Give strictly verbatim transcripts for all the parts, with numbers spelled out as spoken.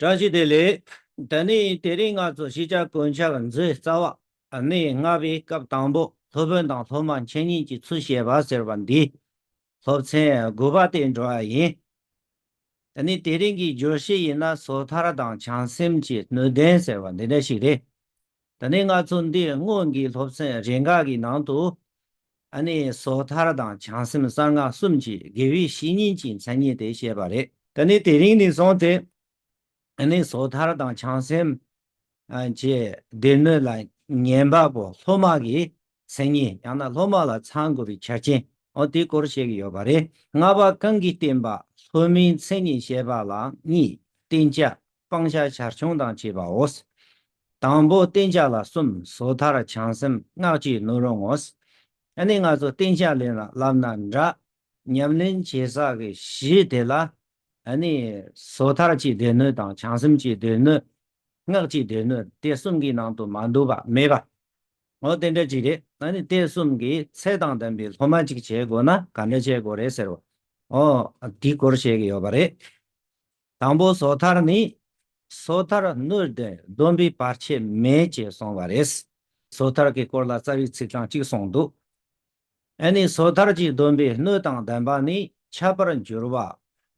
བཀྲ་ཤིས་བདེ་ལེགས། ད་ནི་དེ་རིང་ང་ཚོ་ཤེས་བྱ་དཀོན་ཁྱབ་མཛོད་རྩ་བ་གནས་ལྔ་པའི་སྐབས་དང་པོ་སློབ་དཔོན་དང་སློབ་མ་འཆད་ཉན་གྱི་ཚུལ་བཤད་པ་ཟེར་བ་འདི་སློབ་ཚན་དགུ་པ་དེ་འགྲོ་བ་ཡིན། ད་ནི་དེ་རིང་གི་བརྗོད་གཞི་ཡིན་ན་སོ་ཐར་དང་བྱང་སེམས་ཀྱི་སྣོད་ལྡན་ཟེར་བ་འདི་འདྲ་ཞིག་རེད། ད་ནི་ང་ཚོ་འདི་སྔོན་གྱི་སློབ་ཚན་རེ་འགའ་གི་ནང་དུ་ཨ་ནི་སོ་ཐར་དང་བྱང་སེམས་གསང་སྔགས་གསུམ་གྱི་དགེ་བའི་བཤེས་གཉེན་གྱི་མཚན་ཉིད་དེ་བཤད་པ་རེད། ད་ནི་དེ་རིང་ནས་བཟུང་སྟེ་ཨ་ནི་སོ་ཐར་དང་བྱང་སེམས་ཨ་བཅས་སྡེ་སྣོད་ལ་ཉན་པ་པོ་སློབ་མ་གི་མཚན་ཉིད་ཡང་ན་སློབ་མ་ལ་ཚང་དགོས་པའི་ཆ་རྐྱེན་འོ་དེའི་སྐོར་བཤད་ཀྱི་ཡོད་པ་རེད། ལྔ་པ་གང་གིས་བསྟེན་པ་སློབ་མའི་མཚན་ཉིད་བཤད་པ་ལ་གཉིས། བསྟེན་བྱ། སྤང་བྱ་ཆ་ཆུང་དང་བཅས་པའོ། དང་པོ་བསྟེན་བྱ་ལ་གསུམ། སོ་ཐར་བྱང་སེམས་སྔགས་ཀྱི་སྣོད་རུང་ངོ་། ཨ་ནི་ང་ཚོ་བསྟེན་བྱ་ལབ་ན་འདྲ། ཉམས་ལེན་བྱེད་ས་གི་གཞི་དེ་ལ་ཨ་ནི་སོ་ཐར་གྱི་སྡེ་སྣོད་དང་བྱང་སེམས་ཀྱི་སྡེ་སྣོད། སྔགས་ཀྱི་སྡེ་སྣོད་དེ་གསུམ་གྱི་ནང་དུ་མ་འདུ་བ་མེད་པ། འོ་དེ་འདྲ་ཅིག་རེད། ཨ་ནི་དེ་གསུམ་གྱི་ཚད་དང་ལྡན་པའི་སློབ་མ་ཅིག་བྱེད་དགོས་ན་ག་འདྲ་བྱེད་དགོས་རེད་ཟེར་བ། འོ་དེའི་སྐོར་བཤད་ཀྱི་ཡོད་པ་རེད། དང་པོ་སོ་ཐར་ནི། སོ་ཐར་སྣོད་ལྡན་སྡོམ་པའི་བར་ཆད་མེད་ཅེས་གསུངས་པ་རེད། སོ་ཐར་གྱི་སྐོར་ལ་རྩ་བའི་ཚིག་རྐང་གཅིག་གསུངས་འདུག་ཨ་ནི་སོ་ཐར་གྱི་སྡོམ་པའི་སྣོད་དང་ལྡན་པ་ནི་ཁྱད་པར་འགྱུར་བ།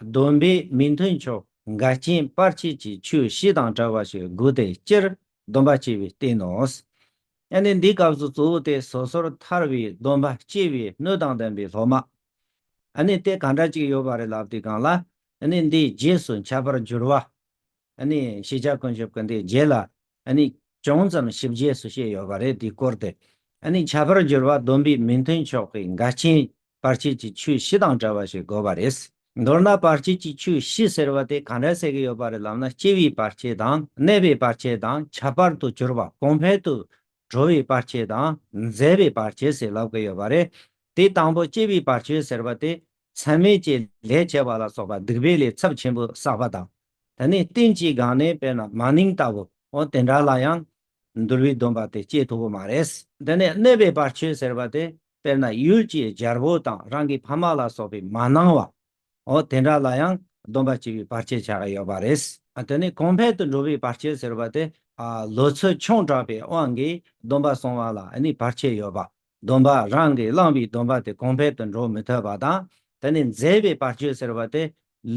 སྡོམ་པས་མི་མཐུན་ཕྱོགས་འགལ་རྐྱེན་བར་ཆད་ཀྱི་ཆོས་བཞི་དང་བྲལ་བ་ཞིག་དགོས་ཏེ་སྤྱིར་སྡོམ་པ་སྐྱེ་བའི་རྟེན་ནོ། ཨ་ནི་འདིའི་སྐབས་སུ་གཙོ་བོ་དེ་སོ་སོར་ཐར་བའི་སྡོམ་པ་སྐྱེ་བའི་སྣོད་དང་ལྡན་པའི་སློབ་མ། ཨ་ནི་དེ་གང་འདྲ་ཅིག་ཡོད་པ་རེད་ལབ་དུས་སྒང་ལ། ཨ་ནི་འདིའི་རྗེས་སུ་ཁྱད་པར་འགྱུར་བ། ཨ་ནི་ཤེས་བྱ་དཀོན་ཁྱབ་ཀྱི་འདིའི་རྗེས་ལ་ཨ་ནི་ཅུང་ཙམ་ཞིབ་རྒྱས་སུ་བཤད་ཡོད་པ་རེད། དེའི་སྐོར་དེ། ཨ་ནི་ཁྱད་པར་འགྱུར་བ་སྡོམ་པས་མི་མཐུན་ཕྱོགས་ཀྱི་འགལ་རྐྱེན་བར་ཆད་ཀྱི་ཆོས་བཞི་དང་བྲལ་བ་ཞིག་དགོས་པ་རེད། མདོར་ན་བར་ཆད་ཀྱི་ཆོས་བཞི་ཟེར་བ་དེ་གང་འདྲ་ཟེར་གྱི་ཡོད་པ་རེད་ལབ་ན་སྐྱེ་བའི་བར་ཆད་དང་གནས་པའི་བར་ཆད་དང་ཁྱད་པར་དུ་གྱུར་པ་གོང་འཕེལ་དུ་འགྲོ་བའི་བར་ཆད་དང་འཛད་པའི་བར་ཆད་ཟེར་ལབ་ཀྱི་ཡོད་པ་རེད། དེ་དང་པོ་སྐྱེ་བའི་བར་ཆད་ཟེར་བ་དེ་མཚམས་མེད་ཀྱི་ལས་བྱས་པ་ལ་སོགས་པ་སྡིག་པའི་ལས་ཚབས་ཆེན་པོ་བསགས་པ་དང་། ད་ནི་རྟེན་གྱི་སྒང་ནས་དཔེར་ན་མ་ནིང་ལྟ་བུ་འོ་དེ་འདྲ་ལ་ཡང་འདུལ་བའི་སྡོམ་པ་དེ་སྐྱེ་ཐུབ་ཀྱི་མ་རེད། དེ་ནས་གནས་པའི་བར་ཆད་ཟེར་བ་དེ་དཔེར་ན་ཡུལ་གྱི་རྒྱལ་པོ་དང་རང་གི་ཕ་མ་ལ་སོགས་པའི་མ་གནང་བ། འོ་དེ་འདྲ་ལ་ཡང་སྡོམ་པ་སྐྱེ་བའི་བར་ཆད་ཆགས་ཀྱི་ཡོད་པ་རེད། ཨ་དེ་ནས་གོང་འཕེལ་དུ་འགྲོ་བའི་བར་ཆད་ཟེར་བ་དེ་ཨ་ལོ་ཚོད་ཆུང་དྲགས་པའི་དབང་གིས་སྡོམ་པ་སྲུང་བ་ལ་ཨ་ནི་བར་ཆད་ཡོད་པ། སྡོམ་པ་རང་གིས་བླངས་པའི་སྡོམ་པ་དེ་གོང་འཕེལ་དུ་འགྲོ་མི་ཐུབ་པ་དང་། དེ་ནས་འཛད་པའི་བར་ཆད་ཟེར་བ་དེ་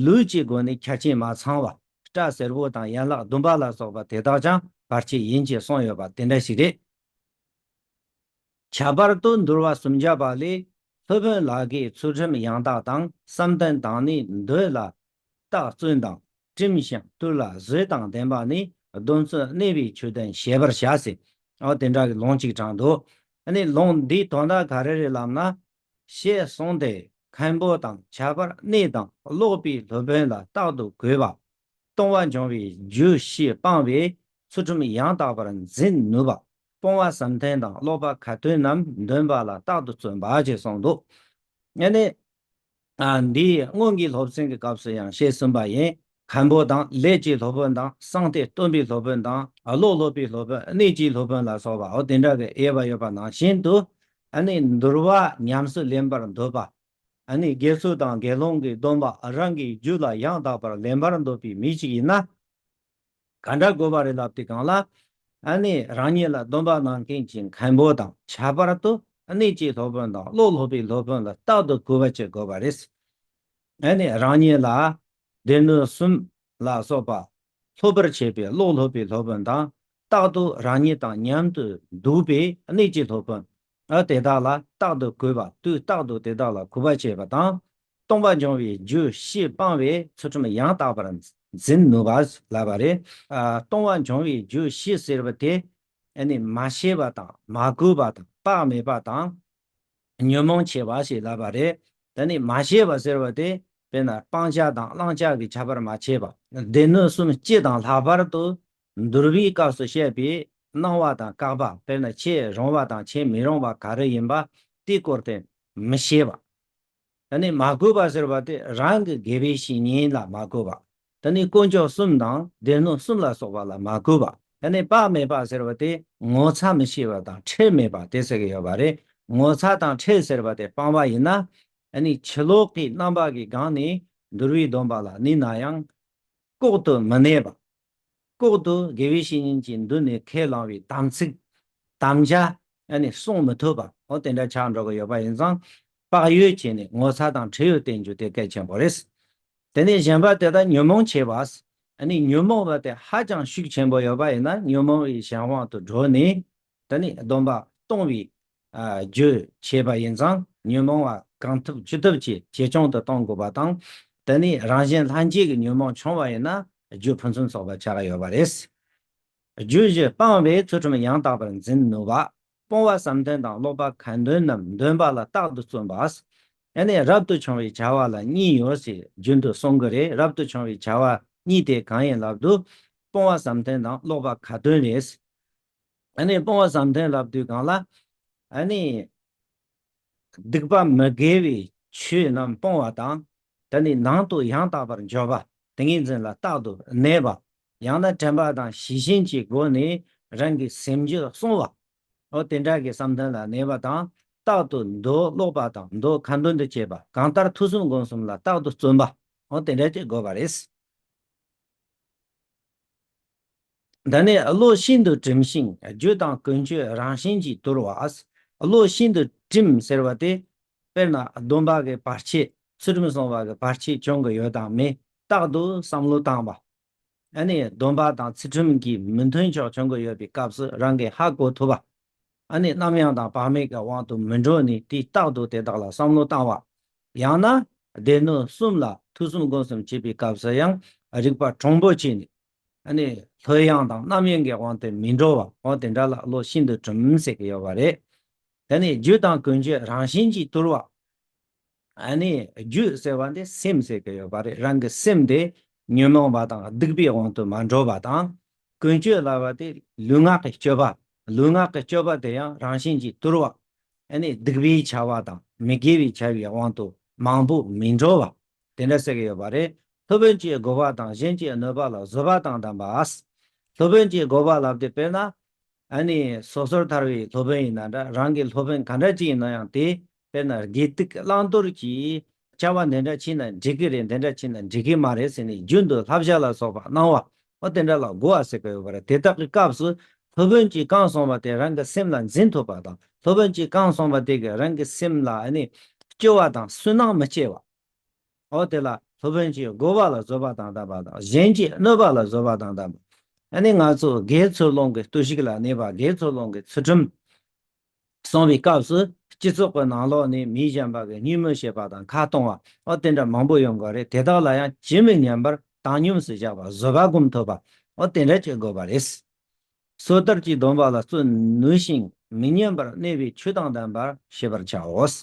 ལུས་ཀྱི་སྒོ་ནས་ཁྱད་ཆོས་མ་ཚང་བ། སྐྲ་སེར་པོ་དང་ཡན་ལག་བདུན་པ་ལ་སོགས་པ་དེ་དག་ཀྱང་བར་ཆད་ཡིན་ཅེས་གསུངས་ཡོད་པ་དེ་འདྲ་ཞིག་རེད། ཁྱད་པར་དུ་འདུལ་བ་སུམ་བརྒྱ་པ་ལས་སློབ་དཔོན་ལག་གི་ཚུལ་ཁྲིམས་ཡང་དག་དང་བསམ་གཏན་དང་ནི་འདོད་ལ་རྟགས་བརྩོན་དང་བསྟིམ་ཞིང་བཏུལ་ལ་བཟོད་དང་ལྡན་པ་ནི་སྡོམ་བརྩོན་གནས་པའི་ཆོས་ལྡན་ཞེས་པར་བྱ་ཟེར། འོ་དེ་འདྲ་གི་ལུང་གཅིག་དྲངས་འདུག་ཨ་ནི་ལུང་འདིའི་དོན་དག་ག་རེ་རེད་ལབ་ན། ཞེས་གསུངས་ཏེ་མཁན་པོ་དང་ཁྱད་པར་གནས་དང་ཀློག་པའི་སློབ་དཔོན་ལ་རྟག་ཏུ་གུས་པ། ལྟུང་བ་འབྱུང་བའི་རྒྱུ་བཞི་སྤངས་པས་ཚུལ་ཁྲིམས་ཡང་དག་པར་འཛིན་ནུས་པ། སྤོང་བ་བསམ་གཏན་དང་ཀློག་པ་ཁ་ཏོན་རྣམས་འདོན་པ་ལ་རྟག་ཏུ་བརྩོན་པ་ཞེས་གསུངས་འདུག་ཨ་ནི། ཨ་འདིའི་སྔོན་གྱི་སློབ་ཚན་གྱི་སྐབས་སུ་ཡང་བཤད་ཟིན་པ་ཡིན། མཁན་པོ་དང་ལས་ཀྱི་སློབ་དཔོན་དང་གསང་སྟེ་སྟོན་པའི་སློབ་དཔོན་དང་ཀློག་སློབ་པའི་སློབ་དཔོན་གནས་ཀྱི་སློབ་དཔོན་ལ་སོགས་པའོ་དེ་འདྲ་གི་དབྱེ་བ་ཡོད་པ་ནང་བཞིན་དུ། ཨ་ནི་འདུལ་བ་ཉམས་སུ་ལེན་པར་འདོད་པ། ཨ་ནི་དགེ་ཚུལ་དང་དགེ་སློང་གི་སྡོམ་པ་རང་གི་རྒྱུད་ལ་ཡང་དག་པར་ལེན་པར་འདོད་པའི་མི་ཞིག་ཡིན་ན། ག་འདྲ་དགོས་པ་རེད་ལབ་དུས་སྒང་ལ། ཨ་ནི་རང་ཉིད་ལ་སྡོམ་པ་གནང་མཁན་གྱི་མཁན་པོ་དང་ཁྱད་པར་དུ་གནས་ཀྱི་སློབ་དཔོན་དང་ཀློག་སློབ་པའི་སློབ་དཔོན་ལ་རྟག་ཏུ་གུས་པ་བྱེད་དགོས་པ་རེད། ཨ་ནི་རང་ཉིད་ལ་སྡེ་སྣོད་གསུམ་ལ་སོགས་པ་སློབ་པར་བྱེད་པའི་ཀློག་སློབ་པའི་སློབ་དཔོན་དང་རྟག་ཏུ་རང་ཉིད་དང་མཉམ་དུ་འདུག་པའི་གནས་ཀྱི་སློབ་དཔོན། ཨ་དེ་དག་ལ་རྟག་ཏུ་གུས་པ་དུས་རྟག་ཏུ་དེ་དག་ལ་གུས་པ་བྱེད་པ་དང་། ལྟུང་བ་འབྱུང་བའི་རྒྱུ་བཞི་སྤངས་པས་ཚུལ་ཁྲིམས་ཡང་དག་པར་འཛིན་ནུས་པ་ལབ་པ་རེད། ཨ་ལྟུང་བ་འབྱུང་བའི་རྒྱུ་བཞི་ཟེར་བ་དེ་ཨ་ནི་མ་ཤེས་པ་དང་མ་གུས་པ་དང་བག་མེད་པ་དང་། ཉོན་མོངས་ཆེ་བ་ཞེས་ལབ་པ་རེད། ད་ནི་མ་ཤེས་པ་ཟེར་བ་དེ་དཔེར་ན་སྤང་བྱ་དང་བླང་བྱ་གི་ཁྱད་པར་མ་ཕྱེ་བ། སྡེ་སྣོད་གསུམ་སྤྱི་དང་ལྷག་པར་དུ་འདུལ་བའི་སྐབས་སུ་བཤད་པའི་གནང་བ་དང་བཀག་པ་དཔེར་ན་བྱེད་རུང་བ་དང་བྱེད་མི་རུང་བ་ག་རེ་ཡིན་པ་དེའི་སྐོར་དེ་མི་ཤེས་པ། ད་ནི་མ་གུས་པ་ཟེར་བ་དེ་རང་གི་དགེ་བའི་བཤེས་གཉེན་ལ་མ་གུས་པ། ད་ནི་དཀོན་མཆོག་གསུམ་དང་སྡེ་སྣོད་གསུམ་ལ་སོགས་པ་ལ་མ་གུས་པ། ད་ནི་བག་མེད་པ་ཟེར་བ་དེ་ངོ་ཚ་མི་ཤེས་པ་དང་ཁྲེལ་མེད་པ་དེ་ཟེར་གྱི་ཡོད་པ་རེད། ངོ་ཚ་དང་ཁྲེལ་ཟེར་བ་དེ་སྤངས་པ་ཡིན་ན། ཨ་ནི་ཕྱི་ལོགས་ཀྱི་རྣམ་པ་གི་སྒང་ནས་འདུལ་བའི་སྡོམ་པ་ལ་གནས་ན་ཡང་ལྐོག་ཏུ་མི་གནས་པ། ལྐོག་ཏུ་དགེ་བའི་བཤེས་གཉེན་གྱི་མདུན་ནས་ཁས་བླངས་པའི་དམ་ཚིག་དམ་བཅའ་ཨ་ནི་སྲུང་མི་ཐུབ་པ་འོ་དེ་འདྲ་ཆགས་འགྲོ་གི་ཡོད་པ་ཡིན་ཙང་། བག་ཡོད་བྱས་ནས་ངོ་ཚ་དང་ཁྲེལ་ཡོད་བསྟེན་རྒྱུ་དེ་གལ་ཆེན་པོ་རེད། དེ་ནས་གཞན་པ་དེ་དག་ཉོན་མོངས་ཆེ་བ། ཨ་ནི་ཉོན་མོངས་པ་དེ་ཧ་ཅང་ཤུགས་ཆེན་པོ་ཡོད་པ་ཡིན་ན་ཉོན་མོངས་པའི་གཞན་དབང་དུ་འགྲོ་ནས། དེ་ནས་སྡོམ་པ་གཏོང་བའི་ཨ་རྒྱུ་བྱས་པ་ཡིན་ཙང་ཉོན་མོངས་པ་གང་ཐུབ་ཅི་ཐུབ་ཀྱིས་ཇེ་ཆུང་དུ་གཏོང་དགོས་པ་དང་། དེ་ནས་རང་གཞན་ལྷན་སྐྱེས་ཀྱི་ཉོན་མོངས་ཆུང་བ་ཡིན་ན་རྒྱུ་ཕུན་སུམ་ཚོགས་པ་ཆགས་ཡོད་པ་རེད། རྒྱུ་བཞི་སྤངས་པས་ཚུལ་ཁྲིམས་ཡང་དག་པར་འཛིན་ནུས་པ། སྤོང་བ་བསམ་གཏན་དང་ཀློག་པ་ཁ་འདོན་རྣམས་འདོན་པ་ལ་རྟག་ཏུ་བརྩོན་པ། ཨ་ནི་རབ་ཏུ་བྱུང་བའི་བྱ་བ་ལ་གཉིས་ཡོད་ཅེས་རྒྱུན་དུ་གསུང་གི་རེད། རབ་ཏུ་བྱུང་བའི་བྱ་བ་གཉིས་དེ་གང་ཡིན་ལབ་དུས། སྤོང་བ་བསམ་གཏན་དང་ཀློག་པ་ཁ་འདོན་རེད། ཨ་ནི་སྤོང་བ་བསམ་གཏན་ལབ་དུས་སྒང་ལ། ཨ་ནི་སྡིག་པ་མི་དགེ་བའི་ཆོས་རྣམས་སྤོང་བ་དང་། དེ་ནི་ནང་དུ་ཡང་དག་པར་འཇོག་པ། ཏིང་ངེ་འཛིན་ལ་རྟག་ཏུ་གནས་པ། ཡང་ན་དྲན་པ་དང་ཤེས་བཞིན་གྱི་སྒོ་ནས་རང་གི་སེམས་རྒྱུད་བསྲུང་བ། འོ་དེ་འདྲ་གི་བསམ་གཏན་ལ་གནས་པ་དང་། རྟག་ཏུ་མདོ་ཀློག་པ་དང་མདོ་ཁ་འདོན་དུ་བྱེད་པ། གང་ལྟར་ཐོས་བསམ་སྒོམ་གསུམ་ལ་རྟག་ཏུ་བརྩོན་པ། འོ་དེ་འདྲ་བྱེད་དགོས་པ་རེད། འདི་ནི་བློ་ཤིན་ཏུ་གྲིམས་ཤིང་རྒྱུ་དང་ཀུན་སྤྱོད་རང་བཞིན་གྱིས་དུལ་བ། བློ་ཤིན་ཏུ་གྲིམས་ཟེར་བ་དེ། དཔེར་ན་སྡོམ་པ་གི་བར་ཆད། ཚུལ་ཁྲིམས་སྲུང་བ་གི་བར་ཆད་བྱུང་གི་ཡོད་དམ་མེད་རྟག་ཏུ་བསམ་བློ་བཏང་བ། ཨ་ནི་སྡོམ་པ་དང་ཚུལ་ཁྲིམས་ཀྱི་མི་མཐུན་ཕྱོགས་བྱུང་གི་ཡོད་པའི་སྐབས་སུ་རང་གིས་ཧ་གོ་ཐུབ་པ། ཨ་ནི་རྣམ་གཡེང་དང་བག་མེད་ཀྱི་དབང་དུ་མི་འགྲོ་ནས་དུས་རྟག་ཏུ་དེ་དག་ལ་བསམ་བློ་བཏང་བ། ཡང་ན་སྡེ་སྣོད་གསུམ་ལ་ཐོས་བསམ་སྒོམ་གསུམ་བྱེད་པའི་སྐབས་སུ་ཡང་རིག་པ་གྲུང་པོ་བྱས་ནས། ཨ་ནི་ལྷོད་ཡངས་དང་རྣམ་གཡེང་གི་དབང་དུ་མི་འགྲོ་བ། འོ་དེ་འདྲ་ལ་བློ་ཤིན་ཏུ་གྲིམས་ཟེར་གྱི་ཡོད་པ་རེད། དེ་ནས་རྒྱུ་དང་ཀུན་སྤྱོད་རང་བཞིན་གྱིས་དུལ་བ། ཨ་ནི་རྒྱུ་ཟེར་བ་འདི་སེམས་ཟེར་གྱི་ཡོད་པ་རེད། རང་གི་སེམས་དེ་ཉོན་མོངས་པ་དང་སྡིག་པའི་དབང་དུ་མ་འགྲོ་བ་དང་། ཀུན་སྤྱོད་ལབ་པ་དེ་ལུས་ངག་གི་སྤྱོད་པ། ལུས་ངག་གི་སྤྱོད་པ་དེ་ཡང་རང་བཞིན་གྱིས་དུལ་བ། ཨ་ནི་སྡིག་པའི་བྱ་བ་དང་མི་དགེ་བའི་བྱ་བའི་དབང་དུ་མང་པོ་མི་འགྲོ་བ། དེ་འདྲ་ཟེར་གྱི་ཡོད་པ་རེད། སློབ་དཔོན་གྱི་དགོས་པ་དང་གཞན་གྱི་གནོད་པ་ལ་བཟོད་པ་དང་ལྡན་པ། སློབ་དཔོན་གྱི་དགོས་པ་ལབ་དེ་དཔེར་ན། ཨ་ནི་སོ་སོར་ཐར་བའི་སློབ་དཔོན་ཡིན་ན་འདྲ། རང་གི་སློབ་དཔོན་ག་འདྲ་ཅིག་ཡིན་ན་ཡང་དེ། དཔེར་ན་དགེ་སྡིག་བླང་དོར་གྱི་བྱ་བ་འདི་འདྲ་བྱས་ན་འགྲིག་གི་རེད། འདི་འདྲ་བྱས་ན་འགྲིག་གི་མ་རེད་ཟེར་ནས་རྒྱུན་དུ་བསླབ་བྱ་ལ་སོགས་པ་གནང་བ། འོ་དེ་འདྲ་ལ་དགོས་པ་ཟེར་གྱི་ཡོད་པ་རེད། དེ་དག་གི་སྐབས་སུ་སློབ་དཔོན་གྱིས་གང་གསུངས་པ་དེ་རང་གི་སེམས་ལ་འཛིན་ཐུབ་པ་དང་། སློབ་དཔོན་གྱིས་གང་གསུངས་པ་དེ་གིས་རང་གི་སེམས་ལ་ཨ་ནི་སྐྱོ་བ་དང་སུན་སྣང་མི་སྐྱེ་བ། འོ་དེ་ལ་སློབ་དཔོན་གྱི་དགོས་པ་ལ་བཟོད་པ་དང་ལྡན་པ་དང་། གཞན་གྱི་གནོད་པ་ལ་བཟོད་པ་དང་ལྡན་པ། ཨ་ནི་ང་ཚོ་དགེ་ཚུལ་སློང་གི་བརྟུལ་ཞུགས་ལ་གནས་པ། དགེ་ཚུལ་སློང་གི་ཚུལ་ཁྲིམས་སྲུང་བའི་སྐབས་སུ་སྤྱི་ཚོགས་ཀྱི་ནང་ལོགས་ནས་མི་གཞན་པ་གི་བརྙས་བཅོས་བྱེད་པ་དང་ཁ་གཏོང་བ། འོ་དེ་འདྲ་མང་པོ་ཡོང་གི་རེད། དེ་དག་ལ་ཡང་ཇི་མི་སྙམ་པར་བཏང་སྙོམས་སུ་བཞག་པ། བཟོད་པ་སྒོམ་ཐུབ་པ། འོ་དེ་འདྲ་བྱེད་དགོས་པ་རེད། སོ་ཐར་གྱི་སྡོམ་པ་ལ་བརྩོན་ནུས་ཤིང་མི་སྙན་པར་གནས་པའི་ཆོས་དང་ལྡན་པར་ཤེས་པར་བྱའོ།